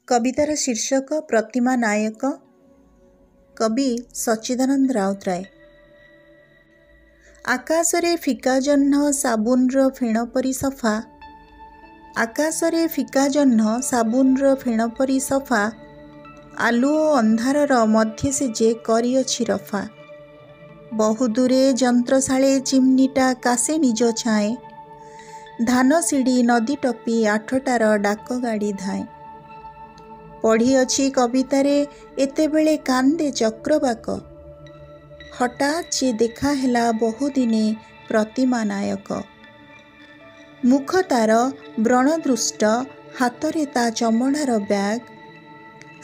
କବିତାର ଶୀର୍ଷକ ପ୍ରତିମା ନାୟକ, କବି ସଚ୍ଚିଦାନନ୍ଦ ରାଉତରାୟ। ଆକାଶରେ ଫିକା ଜହ୍ନ ସାବୁନର ଫେଣ ପରି ସଫା, ଆକାଶରେ ଫିକା ଜହ୍ନ ସାବୁନର ଫେଣ ପରି ସଫା, ଆଲୁଅ ଅନ୍ଧାରର ମଧ୍ୟେ ସେ ଯେ କରିଅଛି ରଫା। ବହୁଦୂରେ ଯନ୍ତ୍ରଶାଳେ ଚିମ୍ନିଟା କାଶେ ନିଜ ଛାଏଁ, ଧାନ ସିଡ଼ି ନଦୀ ଟପି 8ଟାର ଡାକଗାଡ଼ି ଧାଏଁ। ପଢ଼ିଅଛି କବିତାରେ ଏତେବେଳେ କାନ୍ଦେ ଚକ୍ରବାକ, ହଠାତ୍ ଯେ ଦେଖାହେଲା ବହୁଦିନେ ପ୍ରତିମା ନାୟକ। ମୁଖ ତାର ବ୍ରଣଦୃଷ୍ଟ, ହାତରେ ତା ଚମଡ଼ାର ବ୍ୟାଗ,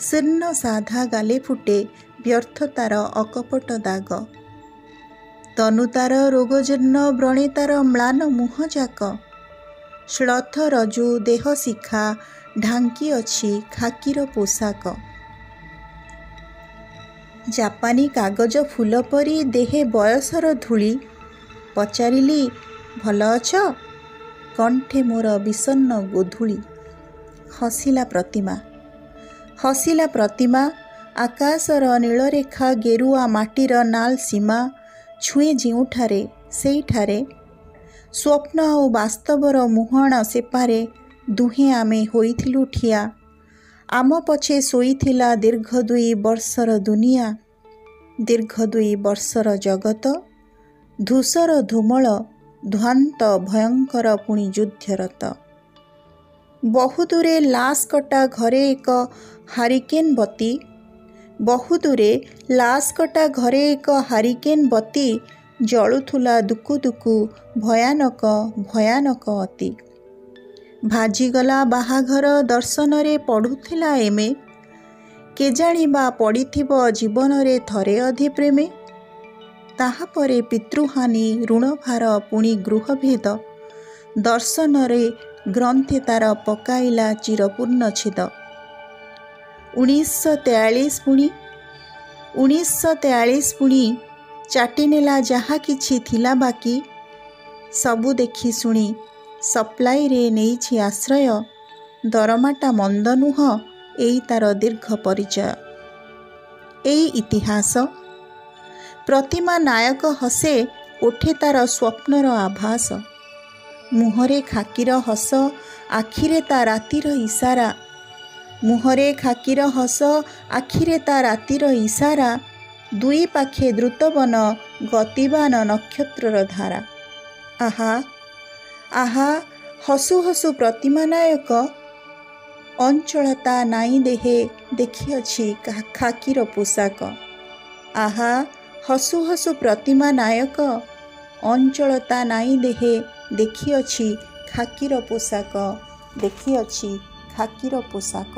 ଶୀର୍ଣ୍ଣ ସାଧା ଗାଲେ ଫୁଟେ ବ୍ୟର୍ଥତାର ଅକପଟ ଦାଗ। ତନୁ ତାର ରୋଗଜୀର୍ଣ୍ଣ, ବ୍ରଣେ ତାର ମ୍ଳାନ ମୁହଁଯାକ, ଶ୍ଳଥ ରଜୁ ଦେହ ଶିଖା ଢାଙ୍କିଅଛି ଖାକିର ପୋଷାକ। ଜାପାନୀ କାଗଜ ଫୁଲ ପରି ଦେହେ ବୟସର ଧୂଳି, ପଚାରିଲି ଭଲ ଅଛ? କଣ୍ଠେ ମୋର ବିଷଣ୍ଣ ଗୋଧୂଳି। ହସିଲା ପ୍ରତିମା, ହସିଲା ପ୍ରତିମା, ଆକାଶର ନୀଳରେଖା ଗେରୁଆ ମାଟିର ନାଲ ସୀମା ଛୁଏଁ ଯେଉଁଠାରେ ସେଇଠାରେ, ସ୍ୱପ୍ନ ଆଉ ବାସ୍ତବର ମୁହାଣ ସେପାରେ ଦୁହେଁ ଆମେ ହୋଇଥିଲୁ ଠିଆ। ଆମ ପଛେ ଶୋଇଥିଲା ଦୀର୍ଘ 2 ବର୍ଷର ଦୁନିଆ, ଦୀର୍ଘ 2 ବର୍ଷର ଜଗତ, ଧୂସର ଧୂମଳ ଧ୍ୱାନ୍ତ ଭୟଙ୍କର ପୁଣି ଯୁଦ୍ଧରତ। ବହୁଦୂରେ ଲାସ୍ କଟା ଘରେ ଏକ ହାରିକେନ୍ ବତୀ, ବହୁଦୂରେ ଲାସ୍ କଟା ଘରେ ଏକ ହାରିକେନ୍ ବତୀ ଜଳୁଥିଲା ଦୁକୁ ଦୁକୁ ଭୟାନକ ଭୟାନକ ଅତି। ଭାଜିଗଲା ବାହାଘର ଦର୍ଶନରେ ପଢ଼ୁଥିଲା ଏମ୍.ଏ., କେଜାଣି ବା ପଡ଼ିଥିବ ଜୀବନରେ ଥରେ ଅଧେ ପ୍ରେମେ। ତାହାପରେ ପିତୃହାନି ଋଣଭାର ପୁଣି ଗୃହଭେଦ, ଦର୍ଶନରେ ଗ୍ରନ୍ଥେ ତାର ପକାଇଲା ଚିରପୂର୍ଣ୍ଣଛେଦ। 1943 ପୁଣି, 1943 ପୁଣି ଚାଟିନେଲା ଯାହା କିଛି ଥିଲା ବାକି, ସବୁ ଦେଖି ଶୁଣି ସପ୍ଲାଇରେ ନେଇଛି ଆଶ୍ରୟ, ଦରମାଟା ମନ୍ଦ ନୁହଁ ଏଇ ତାର ଦୀର୍ଘ ପରିଚୟ। ଏଇ ଇତିହାସ। ପ୍ରତିମା ନାୟକ ହସେ, ଓଠେ ତାର ସ୍ୱପ୍ନର ଆଭାସ, ମୁହଁରେ ଖାକିର ହସ, ଆଖିରେ ତା ରାତିର ଇସାରା, ମୁହଁରେ ଖାକିର ହସ, ଆଖିରେ ତା ରାତିର ଇସାରା, ଦୁଇ ପାଖେ ଦ୍ରୁତବନ ଗତିବାନ ନକ୍ଷତ୍ରର ଧାରା। ଆହା ଆହା, ହସୁ ହସୁ ପ୍ରତିମା ନାୟକ, ଅଞ୍ଚଳତା ନାଇଁ ଦେହେ ଦେଖିଅଛି ଖାକିର ପୋଷାକ। ଆହା, ହସୁ ହସୁ ପ୍ରତିମା ନାୟକ, ଅଞ୍ଚଳତା ନାଇଁ ଦେହେ ଦେଖିଅଛି ଖାକିର ପୋଷାକ, ଦେଖିଅଛି ଖାକିର ପୋଷାକ।